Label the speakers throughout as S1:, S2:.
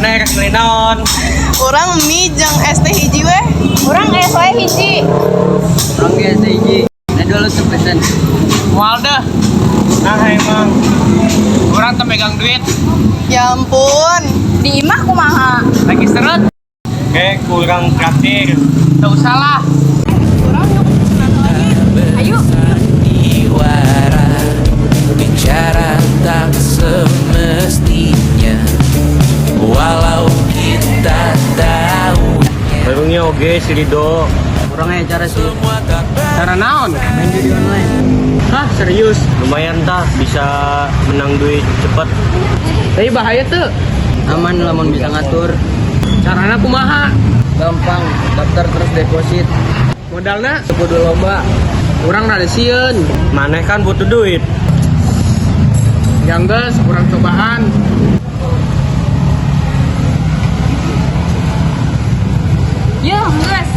S1: Maraneh rek meuli naon?
S2: Urang mie jeung es teh hiji weh.
S3: Urang es wae hiji.
S4: Urang ge es hiji. Nah, dulu tuh pesen.
S5: Moal deh.
S1: Nah, emang
S5: Urang teu megang duit.
S2: Ya ampun.
S3: Di imah kumaha?
S5: Lagi seret.
S1: Kayak kurang traktir.
S5: Teu usah lah.
S2: Urang yuk pesenan lagi.
S3: Ayo.
S6: Sandiwara bicara tak semestinya, walau kita tahu
S1: Barungnya oge si Rido.
S4: Urang aya cara sih.
S6: Semua tak
S5: Cara naon?
S4: Main judi online.
S5: Hah, serius?
S1: Lumayan tah bisa menang duit cepet.
S5: Tapi bahaya tuh.
S4: Aman lamun bisa ngatur.
S5: Carana kumaha?
S4: Gampang, daftar terus deposit.
S5: Modalna
S4: Kudu loba.
S5: Urang rada sieun.
S1: Maneh kan butuh duit.
S5: Yang geus urang cobaan.
S3: Yeuh, geus.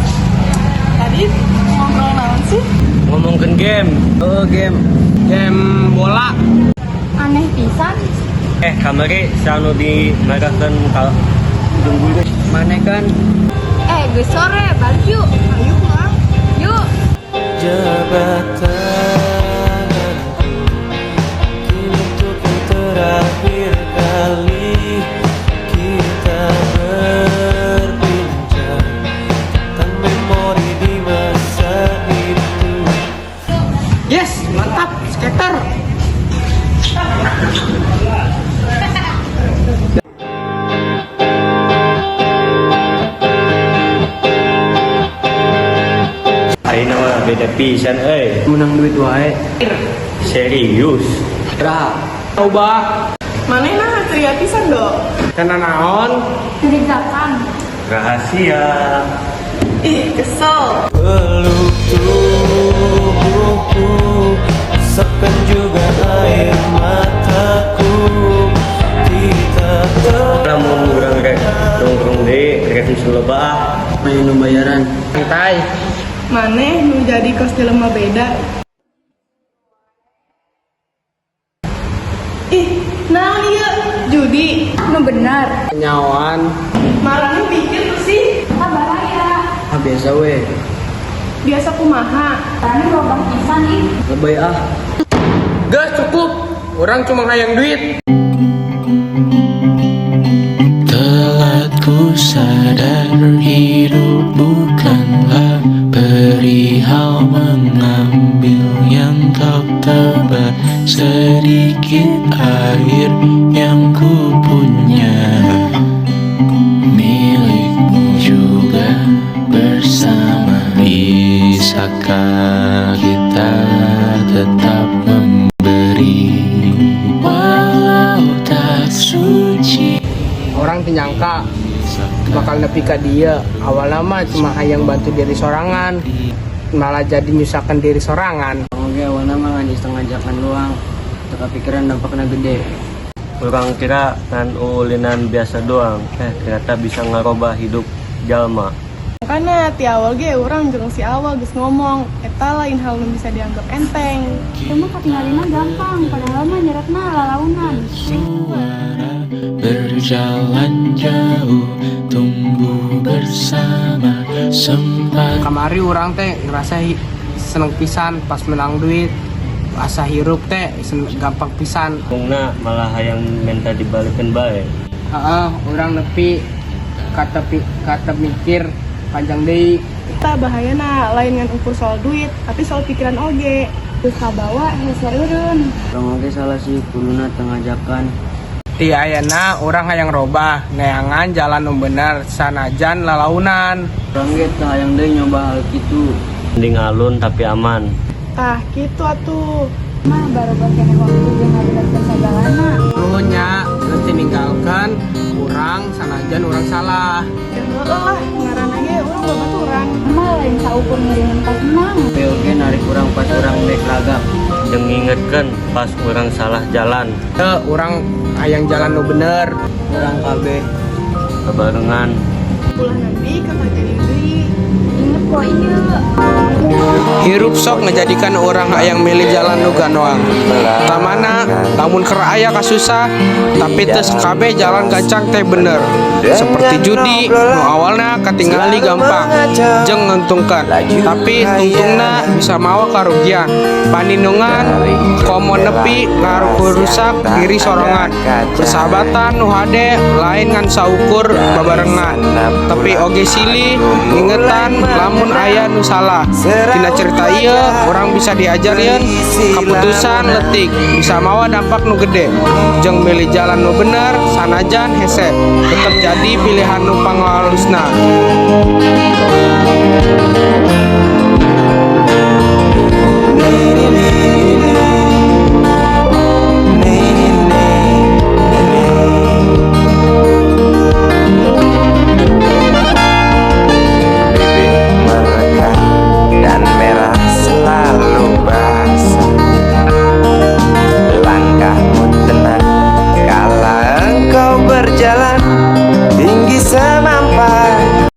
S2: Tadi ngobrol naon sih?
S1: Ngomongkeun game.
S4: Oh, game.
S5: Game bola.
S3: Aneh pisan.
S1: Eh, kamari sanu dimarahkeun ka ujung guru.
S4: Maneh kan?
S3: Eh, geus sore, balik yuk.
S2: Ayo pulang.
S3: Yuk.
S6: Jabat tanganku kini untuk yang terakhir kali kita berbincang tentang memori di masa itu.
S5: Yes, mantap. Skater.
S1: Ayeuna mah beda pisan euy.
S4: Menang duit wae.
S1: Serius.
S4: Ra.
S5: Coba.
S2: Maneh nah ceria pisan do.
S5: Karena naon?
S3: Curigakan.
S1: Rahasia.
S2: Ih, kesel.
S6: Peluk tubuhku, usapkan juga air mataku. Kita
S1: Lamun urang rek nongkrong deui rek geus loba ah.
S4: Main nu bayaran.
S5: Santai.
S2: Maneh nu jadi kos jelema beda. Ih, naon ieu? Judi.
S3: Nu bener.
S5: Nyawan.
S2: Maraneh pikir tuh sih.
S3: Ah, bahaya.
S4: Ah, biasa we.
S2: Biasa kumaha.
S3: Tani robah pisan ih.
S4: Lebay ah.
S5: Geus cukup. Urang cuma hayang duit.
S6: Telat ku sadar hidup bukanlah perihal mengambil yang kau tebar. Sedikit air yang ku punya milikmu juga bersama. Bisakah kita tetap memberi walau tak suci?
S5: Urang teu nyangka bakal nepi ka dieu. Awalnya mah cuma hayang bantu diri sorangan, malah jadi nyusahkan diri sorangan.
S4: Oke, awalnya mah ngan iseng ngajakan doang. Teu kepikiran dampaknya gede.
S1: Urang kira ngan ulinan biasa doang. Eh, ternyata bisa ngarobah hidup jalma.
S2: Karena ti awal ge urang jeung si awal geus ngomong, eta lain hal nu bisa dianggap enteng.
S3: Cuma katinggalina gampang, padahal mah nyeretna lalaunan.
S6: Suara berjalan jauh, tumbuh bersama, sempat
S5: Kamari urang teh ngerasa seneng pisan pas menang duit. Asa hirup teh gampang pisan.
S1: Pungna malah hayang minta dibalikeun bae.
S5: Heeh, urang nepi kata mikir panjang deui.
S2: Eta bahayana lain ngan ukur soal duit, tapi soal pikiran oge.
S3: Terus kabawa hese eureun.
S4: Urang oge salah sih, kuduna teu ngajakan.
S5: Ti ayeuna urang hayang robah, neangan jalan nu bener sanajan lalaunan.
S4: Urang ge teu hayang deui nyoba hal kitu.
S1: Mending alun tapi aman.
S2: Tah, kitu atuh.
S3: Mah baroga keneh waktu jeung ngabenerkeun sagalana.
S5: Nuhun nya, geus ditinggalkeun urang sanajan urang salah.
S2: Ya heueuh lah, ngaranna ge urang babaturan.
S3: Mah lain saukur ngeureun pas menang.
S4: Tapi oge narik urang pas urang dek lagak.
S1: Jeung ngingetkeun pas urang salah jalan.
S5: Teu urang hayang jalan nu bener.
S4: Urang kabeh.
S1: Kebarengan.
S2: Ulah nepi ka kajadian deui.
S3: Inget kok ieu.
S5: Hirup sok ngejadikan urang hayang milih jalan nu ganoang. Utamana lamun keur aya kasusah, tapi teu sakabeh jalan gancang teh bener. Seperti judi nu awalna katingali gampang jeung nguntungkeun, tapi tungtungna bisa mawa karugian. Panindungan komo nepi ngarusak diri sorangan. Persahabatan nu hade lain ngan saukur babarengan, tapi oge silih ngingetan lamun aya nu salah. Tina cerita ieu urang bisa diajarieun keputusan letik bisa mawa dampak nu gede, jeung milih jalan nu bener sanajan hese tetep jadi pilihan nu pangalusna.